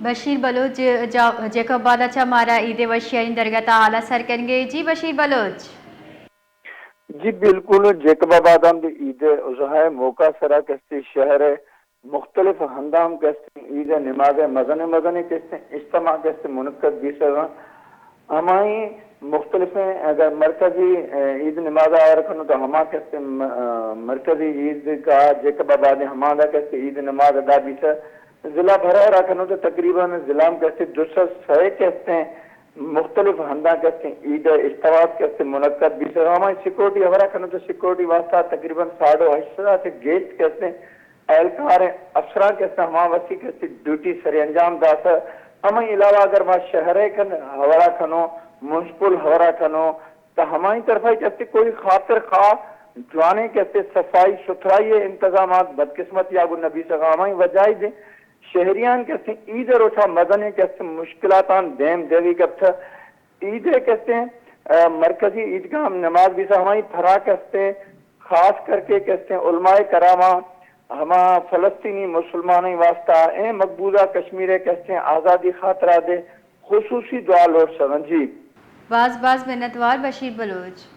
بشیر بلوچ جا-، جیکب آباد ءَ چہ مارا عید ءِ وشیانی درگت ءَ حال ءَ سر کنگ ءَ۔ جی بشیر بلوچ۔ جی بالکل، جیکب آباد ءَ ہم عید الاضحی ءِ موقع ءِ سرا کہ استیں شہر ءِ مختلف ہنداں کہ استیں عید ءِ نماز ءِ مزن مزن کہ استیں اجتماع کہ استیں منعقد بیثغاں۔ ہمائی مختلفیں اگر مرکزی، اے، عید نماز ءَ ہبر کنوں تو ہما کہ استیں م-، اے، مرکزی عیدگاہ جیکب آباد ءَ ہمادا کہ استیں عید نماز ادا بیثہ۔ ضلع بھر ءَ ہبر کنوں تو تقریباً ضلع ءَ کہ استیں دو سد سئے کہ استیں مختلف ہنداں کہ استیں عید ءِ اجتماعات کہ استیں منعقد بیثغاں۔ ہمائی سیکورٹی ءِ ہبر کنوں تو سیکورٹی ءِ واسطہ تقریباً ساڑھے ہشت ہزار ءَ چہ گیش کہ استیں اہلکار ءُ افسراں کہ استیں ہما وثی کہ استیں ڈیوٹی سر انجام داثہ۔ ہمائی علاوہ اگر ما شہر ءِ کن ہبر کنوں، میونسپل ءِ ہبر کنوں، تو ہمائی طرف ءَ کہ استیں کوئی خاطر خواہ جوانیں کہ استیں صفائی ستھرائی ءِ انتظامات بدقسمتی ءَ گوں نہ بیثغاں۔ ہمائی وجہ ءَ شہریاں کہ استیں عید ءِ روچ ءَ مزنیں کہ استیں مشکلاتاں دیم دیوی کپتہ۔ عید ءِ کہ استیں، اے، مرکزی عیدگاہ ءَ نماز بیثہ، ہمائی پھرا کہ استیں خاص کر کے کہ استیں علماء کراماں ہما فلسطینی مسلمانانی واسطہ اے مقبوضہ کشمیر ءِ کہ استیں آزادی ءِ خاطرا دے خصوصی دعا لوٹثغاں۔ جی۔ باز باز منتوار بشیر بلوچ۔